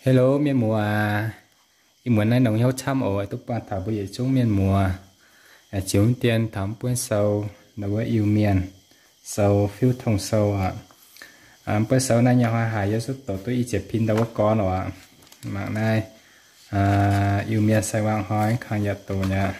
Hello mienh muoz, ih muonz naaiv longx hnyouv camv oc, duqv buangh taux mbuo yietc zungv mienh muoz. Ziux dien taux mv buonv sou, ndau wuov Iu-Mienh sou, fiuv tong sou aqv. Mv buonv sou naaiv nyei hnoi haic yie zuqc doqc duqv i ziex pin ndau wuov gorn oc. Mangc naaiv, Iu-Mienh sai wangc hnoi kangv yaac doqc nyei.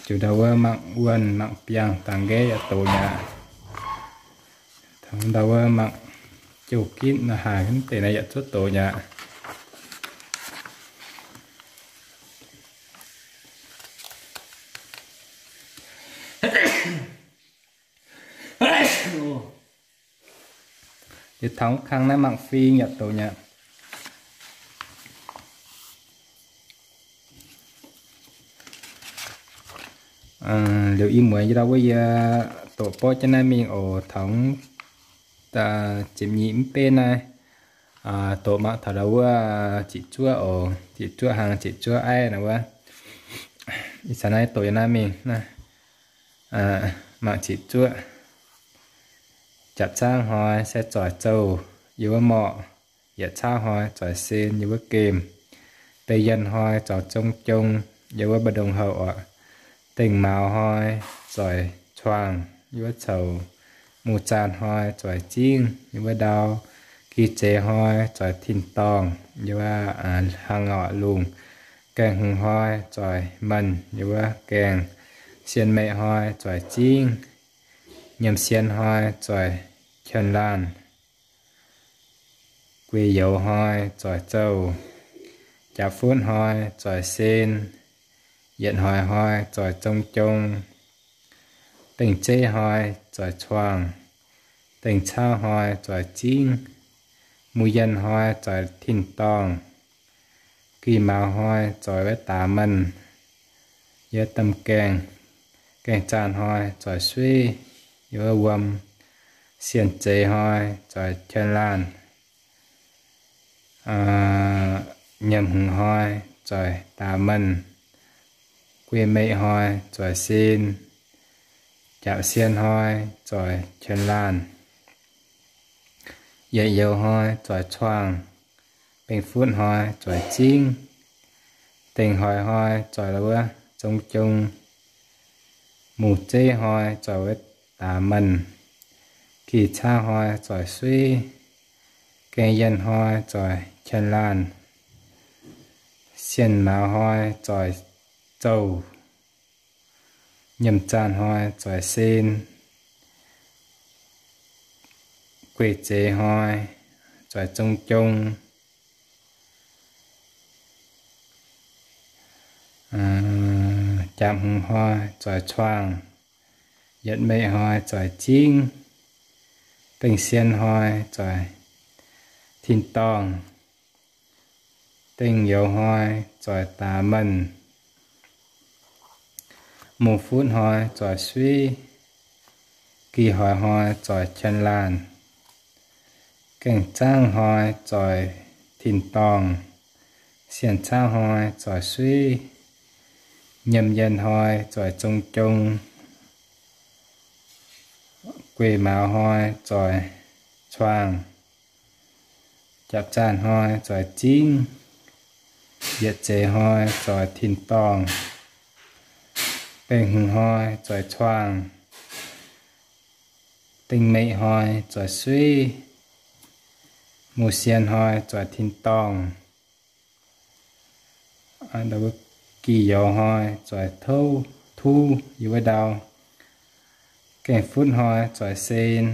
Ziux ndau wuov mangc wuonh mangc biangh dangx nqeiv yaac doqc nyei. Taux ndau wuov mangc jouh gitv naaiv haic mv deix naaiv yaac zuqc doqc nyei. Liuz taux kangv naaiv mangc fing yaac doqc nyei. Liuz ih muonz ndau wuov yie doqc borqv jienv naaiv mingh oc, taux ziepc nyeic mv benv naaiv. Doqc mangc taux ndau wuov ziqc zuoqv oc, ziqc zuoqv hlang ziqc zuoqv aiv ndau wuov. Ih zanc naaiv doqc yiem naaiv mingh naaiv, mangc ziqc zuoqv. Japc zaangv hnoi se zoix zouh, yiem wuov morqc. Yietc cauv hnoi zoix sen, yiem wuov gemh. Da'yietv hnoi zoux zong jong, yiem wuov mba'ndongx houc oc. Dengh mauz hnoi zoix cuangx, yiem wuov coux. Muz zaanh hnoi zoix zingv, yiem wuov ndau. Gih zeiz hnoi zoix tin-dorngh, yiem wuov hlang oc, lungh. Gaengh hmz hnoi zoix menh, yiem wuov gaengh. Sien meih hnoi zoix zingv. Nyiemc sien hnoi zoix qien laanh. Guei youz hnoi zoix zouh. Jaav futv hnoi zoix sen. Yietc hoic hnoi zoix zong jong. Dengh zeiv hnoi zoix cuangx. Dengh cauv hnoi zoix zingv. Muz yienh hnoi zoix tin-dorngh. Gih mauz hnoi zoix wuov daax menh, yiem wuov domh gaengh. Gaengh zaanh hnoi zoix suiv, yiem wuov wuom. Sien zeiz hnoi zoix qien laanh. Nyiemc hmz hnoi zoix daax menh. Guei meih hnoi zoix sen. Jaav sien hnoi zoix qien laanh. Yietc youz hnoi zoix cuangx. Bengh futv hnoi zoix zingv. Dengh hoic hnoi zoix wuov zong jong. Muz zeiv hnoi zoix wuov daax menh. Gih cauv hnoi zoix suiv. Gaengh yienh hnoi zoix qien laanh. Sien mauz hnoi zoix zouh. Nyiemc zaanh hnoi zoix sen. Guei zeiz hnoi zoix zong jong. Jaav hmz hnoi zoix cuangx. Yietc meih hnoi zoix zingv. Dengh sien hnoi zoix tin-dorngh. Dengh youz hnoi zoix daax menh. Muz futv hnoi zoix suiv. Gih hoic hnoi zoix qien laanh. Gaengh zaangv hnoi zoix tin-dorngh. Sien cauv hnoi zoix suiv. Nyiemc yienh hnoi zoix zong jong. Guei mauz hnoi zoix cuangx. Jaav zaanh hnoi zoix zingv. Yietc zeiz hnoi zoix tin-dorngh. Bengh hmz hnoi zoix cuangx. Dengh meih hnoi zoix suiv. Muz sien hnoi zoix tin-dorngh. Gih youz hnoi zoix touv, tuv, yiem wuov ndau. Gaengh futv hnoi zoix sen.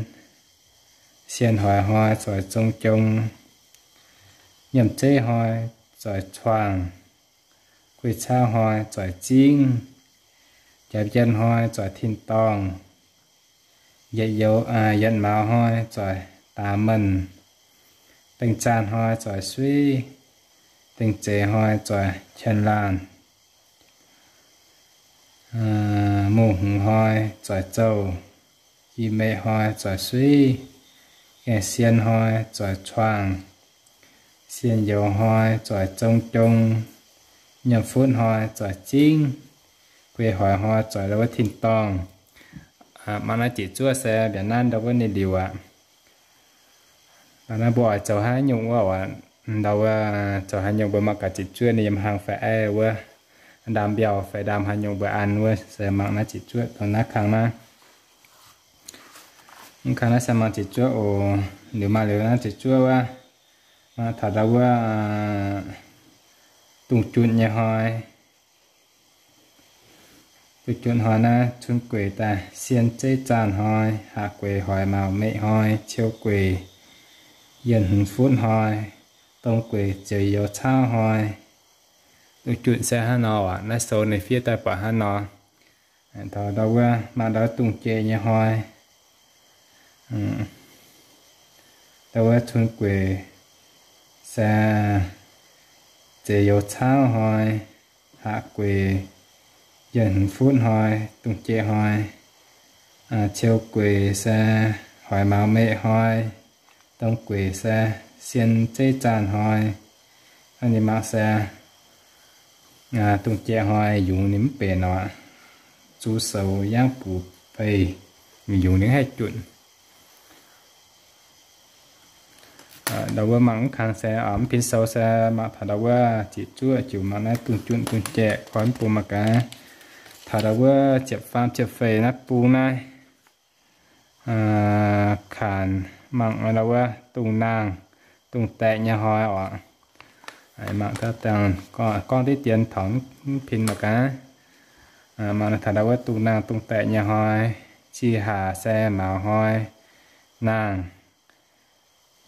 Sien hoic hnoi zoix zong jong. Nyiemc zeiv hnoi zoix cuangx. Guei cauv hnoi zoix zingv. Jaav yienh hnoi zoix tin-dorngh. Yietc youz, yietc mauz hnoi zoix daax menh. Dengh zaanh hnoi zoix suiv. Dengh zeiz hnoi zoix qien laanh. Muz hmz hnoi zoix zouh. Gih meih hnoi zoix suiv. Gaengh sien hnoi zoix cuangx. Sien youz hnoi zoix zong jong. Nyiemc futv hnoi zoix zingv. Guei hoic hnoi zoix ndau wuov tin-dorngh. Mangc naaiv ziqc zuoqv se mbiaauc nanv ndau wuov ninh liuc aqv. Mangc naaiv mbuo oix zoux haaix nyungc wuov aqv. ndau wuov zoux haaix nyungc mbuo mangc gaax ziqc zuoqv ninh yiem hlang fai aiv wuov, ndaam mbiauh fai ndaam haaix nyungc mbuo an wuov se mangc naaiv ziqc zuoqv dongh naaiv kang naaiv. Mv kang naaiv se mangc ziqc zuoqv oc. Liuz maaih liuz naaiv ziqc zuoqv wuov, mangc taux ndau wuov dungz junh nyei hnoi. Dungz junh hnoi naaiv cun gueic daaih sien zeiv zaanh hnoi, haac gueic hoic maux meqc hnoi, ciou gueic yienh hmz futv hnoi, dong gueic ziouc youz cauv hnoi. Dungz junh se hnangv nor aqv. Naaiv sou ninh fiev daaih buatc hnangv nor. Taux ndau wuov mangc ndau dungz jiex nyei hnoi, ndau wuov cun gueic se zeix youz cauv hnoi, haac gueic yienh hmz futv hnoi, dungz jiex hnoi, ciou gueic se hoic maux meqc hnoi, dong gueic se sien zeiv zaanh hnoi. Hnangv naaiv mangc se dongh jiex hnoi yungz ninh mv benx oc. Zuqc soux yangv buc beih, yungz ninh haih junc. Ndau wuov mangc mv kang se mv pin sou se mangc taux ndau wuov ziqc zuoqv jiuc mangc naaiv dungz junh dungz jiex koi mv bung mangc gaax. Taux ndau wuov ziepc faam ziepc feix naaiv bung naaiv, kaanx mangc ndau wuov dungz naang dungz daeqc nyei hnoi oc. Mangc gorngv diqv dien taux mv pin mangc gaax. Mangc taux ndau wuov dungz naang dungz daeqc nyei hnoi, zih hlaax se maux hnoi, naang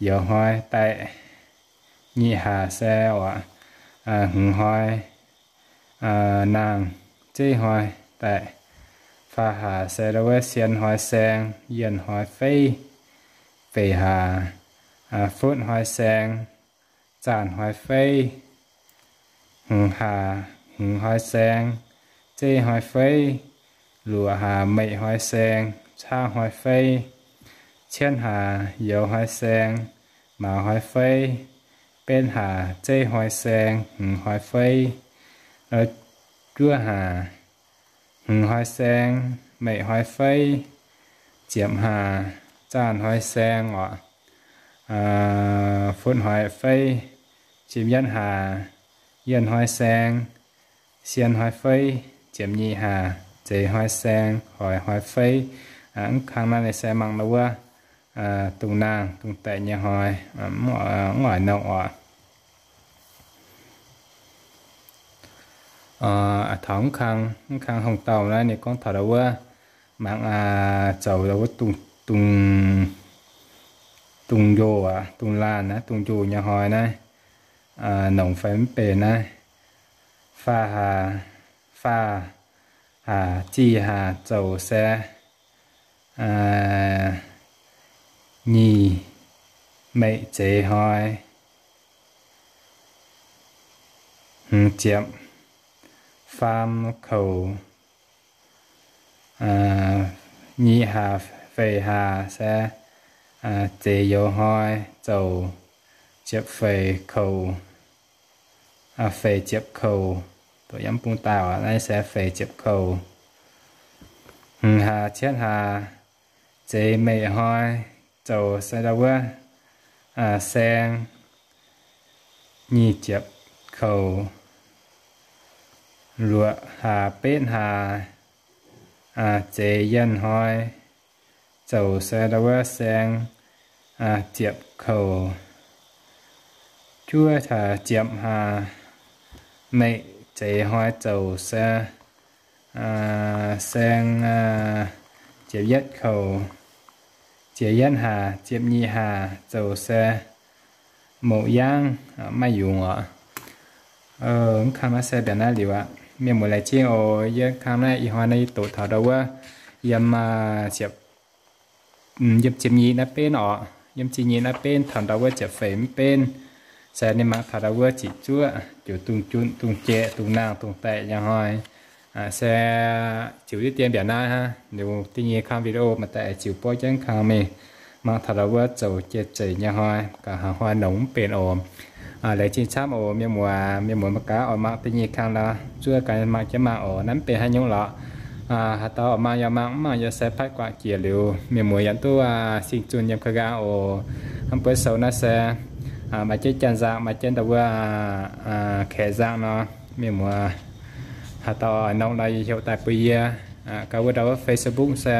youz hnoi daeqc, nyic hlaax se oc, hmz hnoi, naang zeiv hnoi daeqc, faam hlaax se ndau wuov sien hnoi saeng, yienh hnoi feiv, feix hlaax futv hnoi saeng, zaanh hnoi feiv, hmz hlaax hmz hnoi saeng, zeiv hnoi feiv, luoqc hlaax meqc hnoi saeng, cauv hnoi feiv, cietv hlaax youz hnoi saeng, maux hnoi feiv, betv hlaax zeiv hnoi saeng, hmz hnoi feiv, juov hlaax hmz hnoi saeng, meqc hnoi feiv, ziepc hlaax zaanh hnoi saeng oc, futv hnoi feiv, ziepc yietv hlaax yienh hnoi saeng, sien hnoi feiv, ziepc nyeic hlaax zeix hnoi saeng, hoic hnoi feiv. Mv kang naaiv ninh se mangc ndau wuov dungz naang dungz daeqc nyei hnoi, mv oix nongh oc. Taux mv kang, mv kang hungh dauh naaiv ninh gorngv taux ndau wuov mangc zoux ndau wuov dungz, dungz njoh aqv, dungz laanh naaiv, dungz njoh nyei hnoi naaiv, nongc fai mv benx naaiv. Faam hlaax, faam hlaax zih hlaax zoux se nyic meqc zeix hnoi, hmz ziepc faam koux, nyic hlaax feix hlaax se zeix youz hnoi, zoux ziepc feix koux, feix ziepc koux, doqc yiem bung daauh naaiv se feix ziepc koux. Hmz hlaax cietv hlaax zeix meqc hnoi, zoux se ndau wuov saeng, nyic ziepc koux. Luoqc hlaax betv hlaax zeix yienh hnoi, zoux se ndau wuov saeng, ziepc koux. Juov hlaax ziepc hlaax meqc zeix hnoi zoux se saeng, ziepc yietv koux. Ziepc yietv hlaax ziepc nyeic hlaax zoux se mouz yangv, maiv yungz oc. Mv kang naaiv se mbiaauc naaiv liuz aqv. Mienh muoz laengz zingh oc. Yie kang naaiv ih hnoi naaiv yie doqc taux ndau wuov yiem ziepc, yiem ziepc nyeic naaiv benv oc. Yiem ziepc nyeic naaiv benv taux ndau wuov ziepc feix mv benv. Se ninh mangc taux ndau wuov ziqc zuoqv, ziouc dungz junh, dungz jiex, dungz naang, dungz daeqc nyei hnoi. Se ziouc diqv dien mbiaauc naaiv hnangv. Liuz da'nyeic kang video maaih daaih ziouc borqv jienv kang mingh mangc taux ndau wuov zoux jiex zeic nyei hnoi, gaax hnoi nongc mv benx oc. Laengz zingh camv oc mienh muoz. Mienh muoz mangc gaax oix mangc da'nyeic kang nor, zuov gaax mangc jienv mangc oc. Naaiv mv benx haaix nyungc lorqc. Haaix dauh oix mangc yaac mangc, mv mangc yaac se patv guangc jiex liuz, mienh muoz yaac duqv sing zunh yiem ga'nqaang oc. Hnangv buonv sou naaiv se Maaih jienv Janx nzangc, maaih jienv ndau wuov Kaeqv nzangc nor. Mienh muoz haaix dauh nongc nor yie heuc daaih bun yie. Gauh wuov ndau wuov Facebook se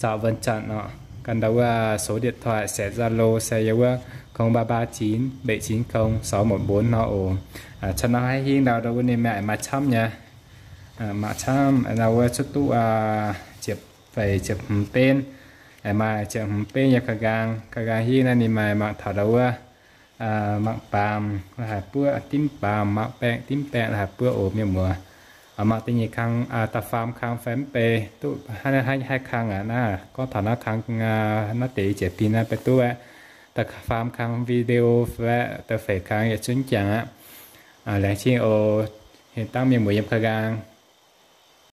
Zaux Wen Zanc nor. Ganh ndau wuov số điện thoại se Zalo se yiem wuov không ba ba chín bảy chín không sáu một bốn nor oc. Cuotv nor haaix hingv ndau ndau wuov ninh mienh maaih camv nyei. Mangc camv ndau wuov cuotv duqv ziepc feix ziepc hmz benv. Maaih ziepc hmz benv yiem ga'nqaang. Ga'nqaang hingv naaiv ninh maaih mangc taux ndau wuov mangc baamh la'haic buov, dimv baamh mangc baengh, dimv baengh la'haic buov oc mienh muoz. Mangc da'nyeic kang, da'faam kang fai mv bei duqv, haaix kang aqv naaiv, gorngv taux naaiv kang, naaiv deix jiex dinh naaiv beiv duqv aeqv, da'faam kang video fai da'feix kang yietc zungv jangx aqv. Laengz zingh oc. Hinh dangv mienh muoz yiem ga'nqaang.